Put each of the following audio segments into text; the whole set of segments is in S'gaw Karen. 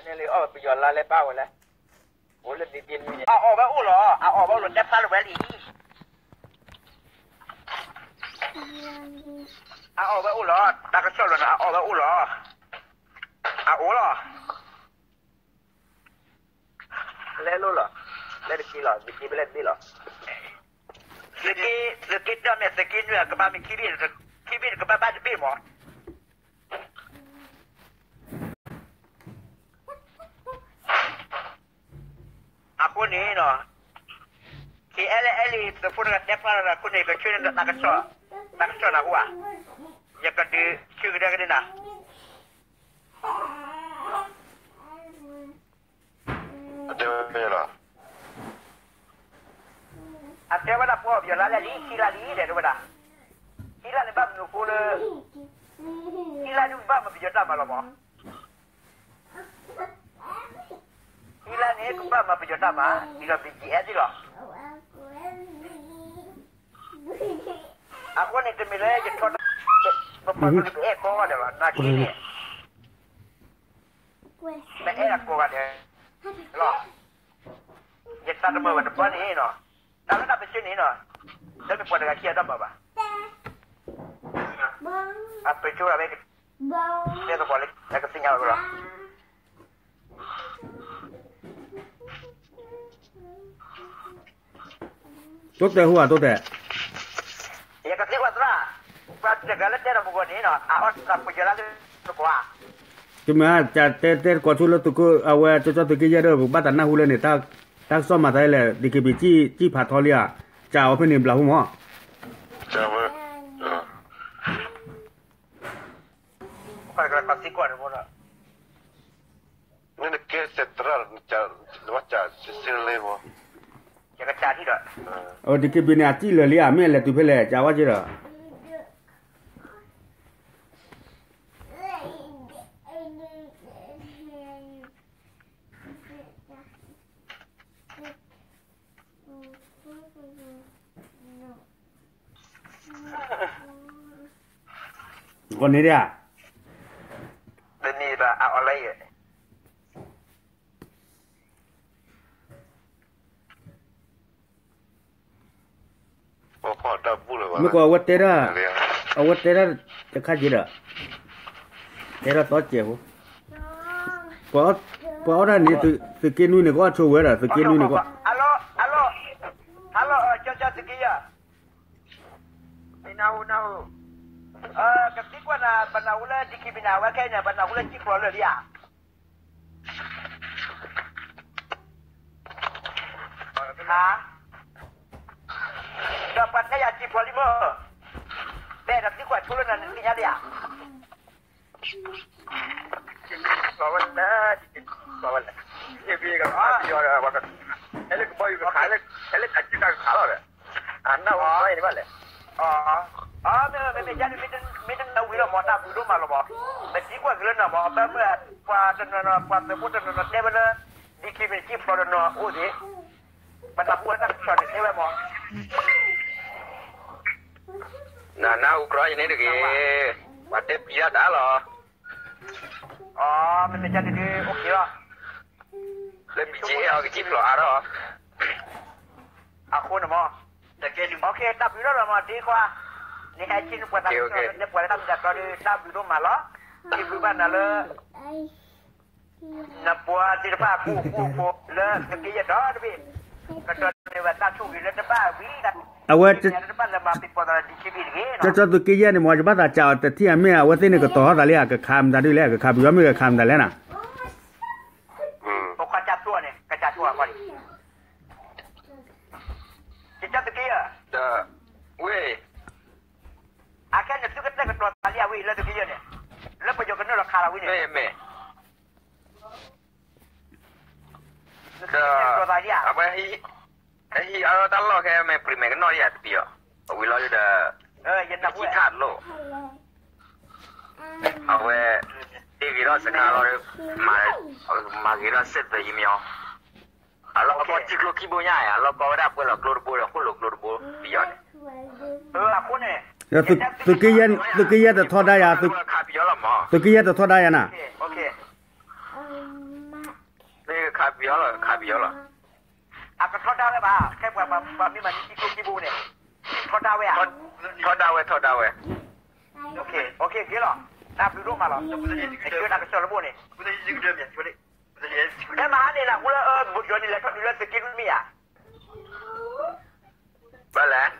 န့ၣ်လၢအီၣ်ပယီၤလါလဲၤဘၣ်ဝဲလဲၣ်, အိၣ်လၢဒ်ဒ်နွံန့ၣ် အအီၣ်ဝဲအိၣ်လီၤ, အအီၣ်ဝဲအိၣ်လီၤ တဲဖျါလၢၤဝဲလံ, အအီၣ်ဝဲအိၣ်လီၤ, တၢ်ကစီၣ်လီၤန့ၣ် အအီၣ်ဝဲအိၣ်လီၤ, အအိၣ်လီၤ. လဲလိၣ်လီၤ, လဲတက့လီၤ, တက့ဘၣ်လဲတဘ့ၣ်လီၤ, သုးက့, သုးက့တၢ်မ့ၢ်သုးက့နွံ ကဘၣ်မ့ၢ်ခံဘ့ၣ်, ခံဘ့ၣ်ကဘၣ်ဘၣ်တဘ့ၣ်မး. အဃိန့ၣ်နီၤ, ကဲအဲလၢအဲလံ သုးဖိတဂၤတဲဖျါလီၤအဃိန့ၣ် ကဆှၢန့ၢ်တၢ်ကစီၣ်, တၢ်ကစီၣ်နၢ်ဟူဧါ, ယကဒုးဆၢကဒါက့ၤနၤ အတဲဝဲလီၤ. အတဲဝဲဒၣ်ပှၤပယီၤလါလဲလံ ခံလါလံဒီးတဲဝဲဒၣ်, ခံလါန့ၣ်ဘၣ်မနုၤအဃိလၢ, ခံလါဒုးဘၣ်မၤပယီၤတၢ်မၤလီၤမး, ခံလါန့ၣ်ကဘၣ်မၤပယီၤတၢ်မၤ, ဒ်သိး ဘီကၠံၣ်အဲၣ်သ့ၣ်လီၤ. အဃိန့ၣ်တမ့ၢ်လၢယထီ, ပပှၤကလုာ်ပအဲၣ်ကိးဂၤဒဲးလီၤ, နာ်က့န့ၣ် ပအဲၣ်ဒၣ်ကိးဂၤဒဲးလီၤ. ယသးတမုာ်ဘၣ်တဘျီန့ၣ်နီၤ, တၢ်လၢတၢ်ပၢဆှၢန့ၣ်နီၤ, တမ့ၢ်ပှၤတဂၤခံဂၤတၢ်မၤဘၣ်, အပၢဆှၢဝဲ, တဲသကိးလၢ ကသ့ၣ်ညါဝဲလီၤ. တိတဲာ်ဟူဧါ တိတဲာ်, ပှၤတဂၤလၢတဲဒီးပဂီၢ်န့ၣ်နီၤ, အအီၣ်တၢ်ပယီၤလါလၢသကိးဧါ, တမ့ၢ်ဧါ, ကတဲတဲသကိးဆိလၢသုးက့, အဝဲကၠီကၠီသုးက့ယဲၢ်ဒီး ပကဘၣ်တၢ်နၢ်ဟူလၢန့ၣ်, တၢ်ကစီၣ်မၤသးလဲၣ် ဒ်က့ဘံၣ် ကၠံၣ်ဖးထီလံဧါ, ကးအီၤဖဲန့ၣ်ဘျးဟူမး. အဝဲဒ်က့ဘံၣ်န့ၣ် အစံၣ်လၢာ်လံဧါ, မ့ၢ်အလဲၤတုၤဖဲလဲၣ် ကးဝဲက့ဒီး ကန့ၣ်ဒၣ်, တနံၤဒီးအအီၣ်လၢယဲၢ် မ့ၢ်ကီးအဝဲတဲဒၣ်, အဝဲတဲဒၣ်တခါက့ဒီး, တဲဒၣ်သီစဲးဖိ, ပှၤအီၣ်တၢ်န့ၣ် သုးက့နွံန့ၣ် ကအီၣ်ဆိဝဲဒီး သုးက့နွံန့ၣ်ကီး, ကၠီကၠီသုးက့ယဲၢ်, နၢ်ဟူ, နၢ်ဟူ, ကသံကွၢ်နၤ ပနၢ်ဟူလၢ ဒ်က့ဘံၣ်န့ၣ် အဝဲခဲအံၤန့ၣ် ပနၢ်ဟူလၢကၠံၣ်ဖျိးလၢာ်လံဧါ. ဟါ, ဒီးပှၤတဲယၤကၠံၣ်ဖျိးလံမ့ၢ်, တဲဒီးသံကွၢ်ဆိလၢနၤ နသ့ၣ်ညါလံဧါ. ဝဲလဲၣ်, ဝဲလဲၣ်, အဲလၢကဘီယူၤကခး, အဲလၢကစၢ်ကခးလီၤဒီး, အနၢ်ဟူဘၣ်အံၤန့ၣ်ဘၣ်လဲၣ်. အမ့ၢ်မ့ၢ်မ့ၢ်ယါန့ၣ် မ့ၢ်တနၢ်ဝံၤလီၤမး တၢ်ဘျုးဒိၣ်မးလီၤမး, ပသံကွၢ်က့ၤလၢနၤမး ပမ့ၢ်ပှၤတနီၤနီၤ ပှၤသုးဖိတနီၤနီၤတဲဝဲလၢ ဒ်က့ဘံၣ်န့ၣ် ကၠံၣ်ဖျိးတနီၤအိၣ်သ့ၣ်, ပနၢ်ဟူဝဲတၢ်ကစီၣ်န့ၣ်တဲဝဲမး. နနၢ်ဟူကြီယန့ၣ်တဂ့ၤ, ပှၤတဲပျံၤတၢ်တၢ်လီၤ. အမ့ၢ်မ့ၢ်ယါန့ၣ်ဒုး အိၣ်က့ၤလီၤ, လၢပံၤက့ၤအီၤကစံၣ်ဖျိးအါထီၣ်, အဃိန့ၣ်မး, တၢ်ဘျုးဒိၣ်မး ဒ့ခွါ, နဟဲဆ့နပှၤတၢ်ကစီၣ် နတဲပှၤလၢတၢ်မုာ်တၢ်တီဒီး တၢ်ဘျုးဒိၣ်မးလီၤ. ယဘျုးဘၣ်နၤလၢ နပှၤသ့ၣ်တဖၣ်အကူအအိၣ်ဖိ လၢသုးက့ယဲၢ်ဒီတဘ့ၣ်, ကဒိးန့ၢ်ဝဲတၢ်ဆိၣ်ဂ့ၤလၢတဘၣ်ဝံၤ အဝဲ တဘၣ်လၢမၤပံၤပိာ်သးလၢ ဒ်က့ဘံၣ်တဂ့ၤနီၤ. ကၠီကၠီသုးက့ယဲၢ်န့ၣ်မး ယဘၣ်သးစးအီၤတထံၣ်အမ့ၢ် အဝဲသ့ၣ်န့ၣ်ကတီၤထီၣ်သးလံဧါ, ကခးမတၤဒုလဲၣ်, ကခးပယီၤမ့ၢ်ကခးမတၤလဲၣ်နၤ. ပခီၣ်ကၠၢ်ဖျိန့ၣ် ကစၢ်ဖျိအဃိန့ၣ် ကၠီကၠီသုးက့ယဲၢ်, ဝဲ အခဲန့ၣ် သုကတဲာ်ကတီၤသးလံဧါဝဲအံၤလၢသုးက့ယဲၢ်န့ၣ်, လၢပယီၤကနုာ်လီၤခးလီၤဝဲန့ၣ်, မ့ၢ် ဒီး အဝဲ ဟံးအါထီၣ်တၢ်လီၢ်ခဲမ့ၢ် ပှၤမဲာ်ကနီၣ်ယၤတပံၤအီၤ, အဝံၤလီၤဒီး ယနၢ်ဟူထးလိၣ်, အဝဲ တ့ဂ့ၤထီၣ်စခါလီၤ, မၤဂ့ၤထီၣ်စ့ၢ်သၢယမီၤ, အလီၢ်ကီထံကျိခံဘိညါ, အလီၢ်ကီဝဲဒၣ်ပှဲၤလီၤကျိတဘိဒီး ဃိၣ်လိာ်ကျိတဘိပံၤအီၤန့ၣ်, သုးက့ယဲၢ်တထီဒါယၤ, သုးက့ယဲၢ်တထီဒါယၤနၤ. ခးပယီၤလီၤ, ခးပယီၤလီၤ. အကထီဒါဝဲဘၣ်, ခဲပှၤမ့ၢ်မၤန့ၢ်ထံကျိခံဘိန့ၣ်, ထီဒါဝဲဧါ. ထီဒါဝဲ, ထီဒါဝဲ. ဂ့ၤလီၤ, တၢ်ဘျုးဒိၣ်မးလီၤ, နကၢတၢ်ကစီၣ်လၢဘိန့ၣ်. ဖဲမဟါန့ၣ် နၢ်ဟူလၢ ဘိကၠီန့ၣ် လဲၤထီၣ်ဒုးလၢသုးက့လွံၢ်မ့ၢ်ဧါ. ဘၣ်လဲၣ်.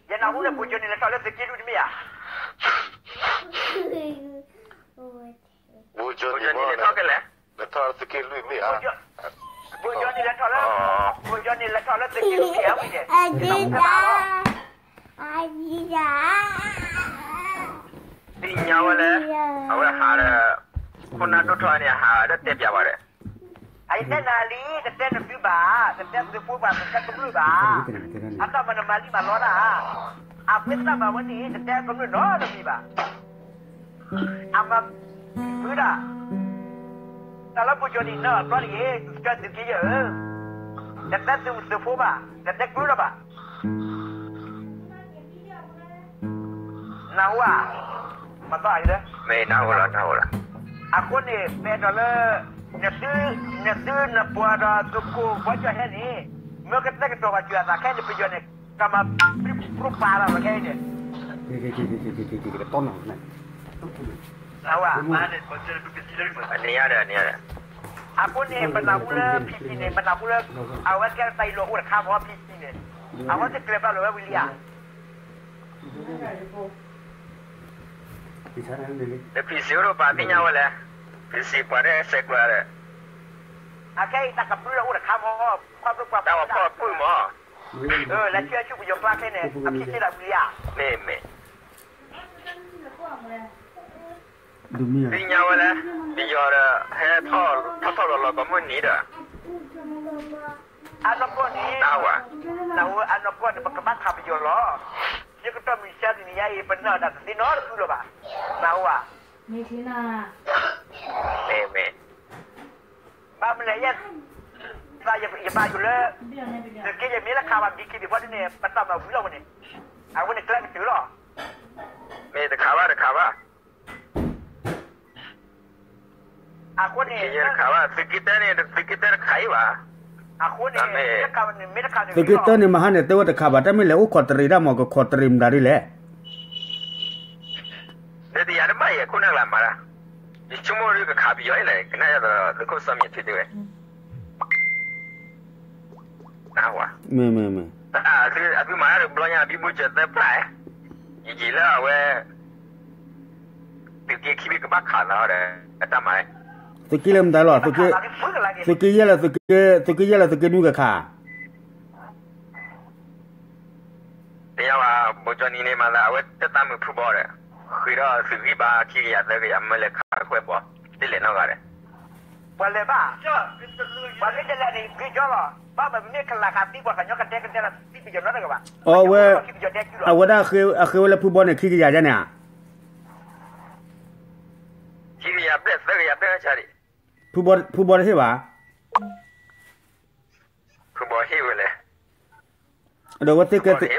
ယနၢ်ဟူလၢဘိကၠီန့ၣ် လဲၤထီၣ်လၢသုးက့လွံၢ်တမ့ၢ်ဧါ. ဘိကၠီန့ၣ်လဲၤထီၣ်ကလဲၣ်, လဲၤထီၣ်သုးက့လွံၢ်မ့ၢ်ဧါ. ဘိကၠီန့ၣ်လဲၤထီၣ်လၢ, ဘိကၠီန့ၣ်လဲၤထီၣ်လၢသုးက့လွံၢ်မ့ၢ်ဧါဝံၤန့ၣ်, သ့ၣ်ညါဝဲလၢ အဝဲဟးဒီး ခိၣ်နၢ်ဒိၣ်ထီၣ်န့ၣ် ဟးဒီးတဲပျးဝဲဒီး, အယတဲနၤလံ, တတဲနသုဘၣ်, တတဲသုဖိဘၣ်, တတဲကမျၢၢ်ဘၣ်, အတၢ်မၤနမၤလံမၤလီတၢ်, အပှ့ၤသၣ်မၤဝဲန့ၣ် တတဲကမျၢၢ်နီတမံၤဘၣ်. အမၤမုာ်ဒၣ်, တၢ်လၢဘိကၠီန့ၣ် နၢ်အီၤဘျီတဂ့ၤ, ကၢသုးက့ယဲၢ်ဧၢ, တတဲသုးဖိဘၣ်, တတဲကမျၢၢ်ဘၣ်. နၢ်ဟူဧါ, မၤသီၣ်အံၤလၢ, မ့ၢ်နၢ်ဟူလီၤ, နၢ်ဟူလီၤ. အဃိန့ၣ် ပအဲၣ်ဒိးလၢ နသု, နသုနပှၤဒီးသုးခိၣ်ဘီကၠီဟဲန့ၣ်, မ့ၢ်ကတဲာ်ကတီၤပှၤစၢၤအသးခဲအံၤန့ၣ် ပယီၤန့ၣ် ကမၤပြံပြိပာ်လီၤခဲအံၤန့ၣ်, နၢ်ဟူဧါ. န့ၣ်ယါဒီး, န့ၣ်ယါဒီး. အဃိန့ၣ် ပနၢ်ဟူလၢ ဖံဆံန့ၣ်, ပနၢ်ဟူလၢ အဝဲကဲတၢ်အံၤလီၤအိၣ်တခါမ့ၢ် ဖံဆံန့ၣ်, အဝဲသ့ၣ်ကျဲၤဘၣ်လီၤဝဲဝံၤလံဧါ. ဖံဆံအိၣ်ဒီးပှၤသ့ၣ်ညါဝဲလဲၣ်, ဖံဆံပှၤတဟဲဆဲးကျိးဒီး, အခဲအံၤတၢ်ကပြုၢ်လီၤအိၣ်တခါမ့ၢ်, တၢ်ဝဲဖီၣ်ပုၢ်မ့ၢ်, လၢဆံဆူပယီၤကျါခဲန့ၣ် အဖံဆံဒၣ်ဝံၤလံဧါ. မ့ၢ်မ့ၢ် သ့ၣ်ညါဝဲလၢ ပယီၤဒီး ဟဲထီၣ်ထီၣ်လီၤလီၤကိးမုၢ်နံၤဒီး, အနီၢ်ကီၢ်န့ၣ်, နၢ်ဟူ, အနီၢ်ကီၢ်န့ၣ် ပကဘၣ်ခးပယီၤလီၤ. ယကတီၢ်မုၢ်ဆါတနံၤညါအံၤ ပနၢ်တၢ်တသ့နီတဖုလၢၤဘၣ်, နၢ်ဟူဧါ. မ့ၢ်မ့ၢ် ဘၣ်မနုၤလဲၣ်, ယဘၣ်ယိၣ်လၢ သုးက့ယဲၢ်မ့ၢ်လၢခးဘၣ် ဘံခ့ဘံၣ်ဘီဒ်န့ၣ် ပတၢ်မၤဝံၤလီၤဝဲန့ၣ်, အဝဲန့ၣ်ကျဲကတုၤလီၤ. မ့ၢ်တခးဘၣ်တခးဘၣ်, အဃိန့ၣ် ယဲၢ်တခးဘၣ်, သုးက့တၢန့ၣ် သုးက့တၢတခးအံၤဘၣ်. အဃိန့ၣ် မ့ၢ်တခးန့ၣ် မ့ၢ်တခးန့ၣ် သုးက့တၢန့ၣ် မဟါန့ၣ် တဲဝဲတခးဘၣ်, တၢ်မ့ၢ်လဲၤအိၣ်ခိးတရံးဒၣ်မး ကခိးတရံးမတၤဒ်လဲၣ်. ဒီးတယၤတဘၣ်ယဲၢ်ခိၣ်နၢ်ကလၤမၤတၢ်, ယဆိကမိၣ်ဒ်ကခးပယီၤအံၤလဲၣ် ကနၣ်ယၤဒီးသုးခိၣ်စီမံၤထံတဲဝဲ, နၢ်ဟူဧါ. မ့ၢ်မ့ၢ်မ့ၢ်, အသုမၤတၢ်တဘျီညါ ဘံဘူစၢၤသၢဖျၢၣ်, ယယံာ်လၢအဝဲ သုးက့ခံဘ့ၣ်ကဘၣ်ခးသးဒီး အတၢ်မၤ, သုးက့လၢမတၤလီၤ, သုးက့ယဲၢ်လၢသုးက့, သုးက့ယဲၢ်လၢသုးက့နွံကခး တယၤဘၣ်, ဘိကၠီနံၤန့ၣ်မၤသး အဝဲတၢ်သးမုာ်ဖုဘီဒီး, ဃ့ဒီးသုးဂံၢ်ဘါခံကယၤသၢကယၤ မ့ၢ်လဲၤခးတခွဲးဘီ, တလဲၤနီတဂၤဒီး, ပှၤလဲၤဘၣ်, ပှၤမ့ၢ်တလဲၤန့ၣ် ဂ့ၤကၠီလီၤ, ဘၣ်မနုၤမ့ၢ်ကလၤခးသံပှၤကညီကတဲကတဲလီၤ သံပယီၤနီတဂၤဘၣ်, အဝဲ, အဝဲဒၣ်အဃ့ဝဲလၢဖုဘီန့ၣ် ခံကယၤယါန့ၣ်ဧါ, ခံကယၤဘျဲၣ်သၢကယၤဘျဲၣ်ဆါဒံး, ဖုဘီတဟ့ၣ်ဘၣ်. ဖုဘီဟ့ၣ်ဝဲလဲၣ်, ဒီးအဝဲသ့ၣ်ကဲ, ဒီး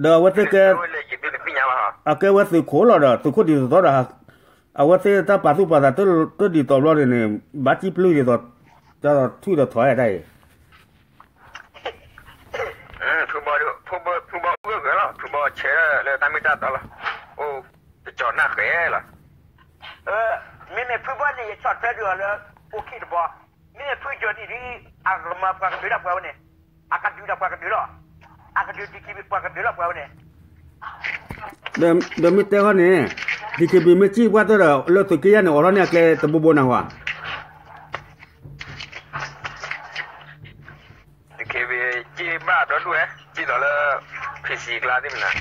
အဝဲသ့ၣ်ကဲ, အကဲဝဲသုးခိၣ်လီၤဒီး သုးခိၣ်ဒ်သိးသိးဒီး, အဝဲသ့ၣ်တၢ်ပာ်သူၣ်ပာ်သးတဒ်သိးဘျီန့ၣ်န့ၣ် ဘၣ်စံးပျုၢ်ဒ်သိး, တၢ်ဒီးထွံၣ်ဒီးထွဲတၢ်အံၤ ဖုဘီ, ဖုဘီဂၢၢ်ဂၢၢ်လီၤ, ဖုဘီဆၢလၢတၢ်မ့ၢ်တၢ်တီလီၤ, အိၣ်တကၠီၤနၢ်ဃဲလီၤ. မ့မ့ၢ်ဖုဘီန့ၣ် ယဆီၣ်ထွဲဒုးအီၤလၢ အိၣ်ခံတဘီ, မ့မ့ၢ်ဖုကၠီၤနံၤဒ် အကမၤပှၤကဒုးဒၣ်ပှၤဝဲန့ၣ်, အကဒုးဒၣ်ပှၤကဒုးလီၤ, အကဒုးဒံးခံဘ့ၣ်ပှၤကဒုးလီၤပှၤဝဲန့ၣ် ဒီးမ့ၢ်တဲဃီန့ၣ်, ဒံးက့ဘ့ၣ်မ့ၢ်စံၣ်ပှၢ်တၢၢ်ဒီး လၢသုးက့ယဲၢ်န့ၣ် အိးထီၣ်န့ၢ်အကျဲတဘိဘိနၢ်ဟူဧါ. ဒံးက့ဘ့ၣ် စံၣ်ဘၣ်ဒီဒူၣ်ဝဲ, စံၣ်လီၤလၢ ဖံဆံကျါသ့ၣ်မနၤ,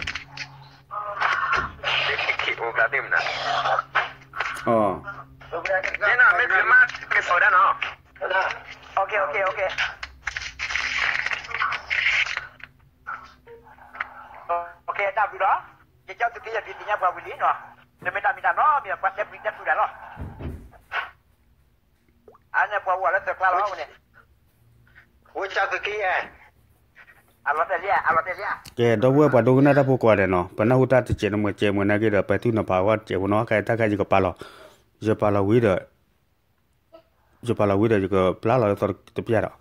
လၢ ပီၣ်ခ့ၣ်အိၣ်ကျါသ့ၣ်မနၤ, မ့ၢ်မ့ၢ်က့ၤမးက့ၤစိာ်ဒၣ်နီၤ. တၢ်ဘျုးလီၤ, ယကၠီသုးက့ယဲၢ်ဒုးသ့ၣ်ညါပှၤဝံၤလံနီၤ, နမ့ၢ်တၢ်မ့ၢ်တၢ်နီတမံၤ ပှၤတဲပျံၤတဲဖုးတၢ်လီၤ. အန့ၣ်ပှၤဝဲလၢသုးကျါလီၤဝဲန့ၣ်, ဝဲကၠီသုးက့ယဲၢ်, အလီၤတဲာ်လံ, အလီၤတဲာ်လံ. ကဲ ဒီပုၢ်ဝဲၢ်ပှၤဒိကနၣ်တၢ်ဖိကိးဂၤဒဲးနီၤ, ပနၢ်ဟူတၢ်တစဲးနမဲာ်စဲးမဲာ်နာ်က့ဒီး ပတုၤနီၤဖးဝဲတစဲးဖိနီၤ, ခဲအံၤတၢ်ခါယကပာ်လီၤ, ယပာ်လီၤဝံၤဒီး ယပာ်လီၤဝံၤဒီး ယကပျၢ်လီၤသီတပျၢ်ဒီး